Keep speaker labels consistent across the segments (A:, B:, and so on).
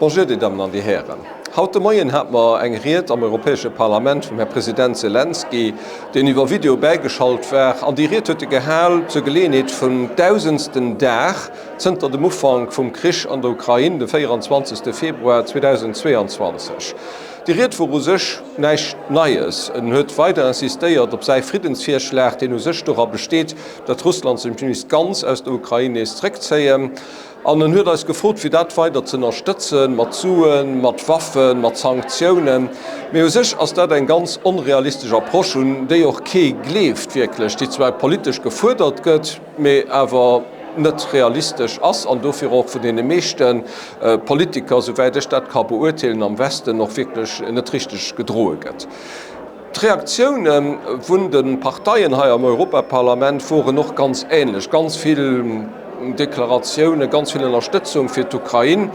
A: Bonjour, Dir Dammen an Dir Hären. Haut de Moien hate mer eng Ried am Europäesche Parlament vum Här President Selenskyj, deen iwwer Video bäigeschalt war. An déi Ried huet e gehal zur Geleeënheet vum dausendsten Dag zënter dem Ufank vum Krich an der Ukrain, de 24. Februar 2022. Déi Ried wor u sech näischt Neies. En huet weider insistéiert op säi Friddensvirschlag, deen u sech dora besteet, datt Russland sech misst ganz aus der Ukrain nees zréckzéien. An en huet eis gefrot, fir dat weider ze ënnerstëtzen, mat Suen, mat Waffen, mat Sanktiounen. Mee u sech ass dat eng ganz onrealistesch Approche, un déi och kee gleeft wierklech, déi zwar politesch gefuerdert gëtt, mee awer net realistesch ass an dofir och vun deene meeschte Politiker, souwäit ech dat ka beurteelen, am Westen och wierklech net richteg gedroe gëtt. D'Reaktioune vun de Parteien hei am Europaparlament woren och ganz änlech, ganz vill Deklaratioune, ganz vill Ënnerstëtzung fir d'Ukrain.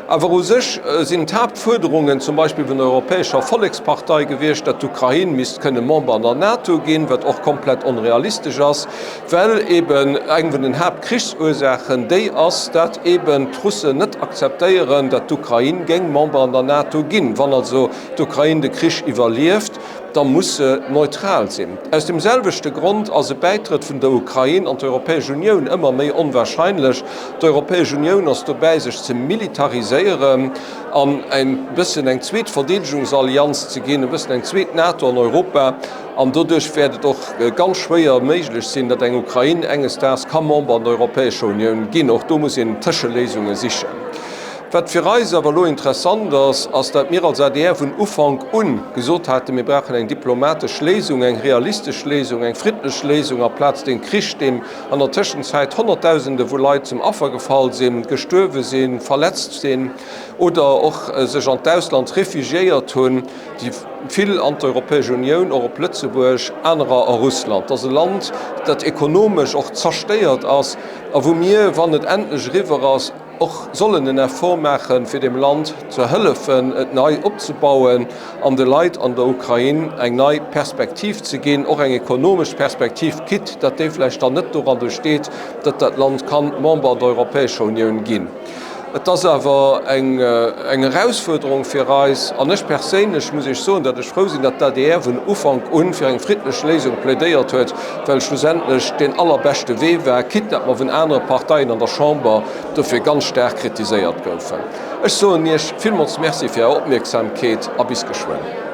A: Awer u sech sinn d'Haaptfuerderungen zum Beispill vun der Europäescher Vollekspartei gewiescht, datt d'Ukrain misst kënne Member an der NATO ginn, wat och komplett onrealistesch ass, well eben eng vun den Haaptkrichsursaachen déi ass, datt eben d'Russen net akzeptéieren, datt d'Ukrain géing Member an der NATO ginn. Wann also d'Ukrain de Krich iwwerlieft, da muss se neutral sinn. Aus deem selwechte Grond ass e Bäitrëtt vun der Ukrain an d'Europäesch Unioun ëmmer méi onwahrscheinlech. D'Europäesch Unioun ass dobäi, sech ze militariséieren an e bëssen eng zweet Verdeedegungsallianz ze ginn, e bëssen eng zweet NATO an Europa. An doduerch wäert et och ganz schwéier méiglech sinn, datt eng Ukrain enges Daags ka Member an der Europäescher Unioun ginn. Och do muss een Tëscheléisunge sichen. Wat fir eis awer elo interessant ass, ass dat mir als adr vun Ufank u gesot haten, mir brauchen eng diplomatesch Léisung, eng realistesch Léisung, eng friddlech Léisung aplaz dee Krich, deem an der Tëschenzäit Honnertdausende vu Leit zum Affer gefall sinn, gestuerwe sinn, verletzt sinn oder och sech an d'Ausland refugiéiert hunn, déi vill an d'Europäesch Unioun, och op Lëtzebuerg, anerer a Russland. Dat ass e Land, dat ekonomesch och zerstéiert ass a wou mir, wann et endlech eriwwer ass, Och sollen en Effort maachen, fir dem Land ze hëllefen, et nei opzebauen an de Leit an der Ukrain eng nei Perspektiv ze ginn, och eng ekonomesch Perspektiv, quitte datt déi vläicht dann net doran besteet, datt dat Land kann Member an der Europäescher Unioun ginn. Et ass awer eng Erausfuerderung fir eis, an ech perséinlech muss Iech soen, datt ech frou sinn, datt d'ADR vun Ufank un fir eng friddlech Léisung plädéiert huet, well schlussendlech deen allerbeschte Wee war, quitte datt mer vun anere Parteien an der Chamber dofir ganz staark kritiséiert goufen. Ech soen Iech villmools Merci fir Är Opmierksamkeet a bis geschwënn.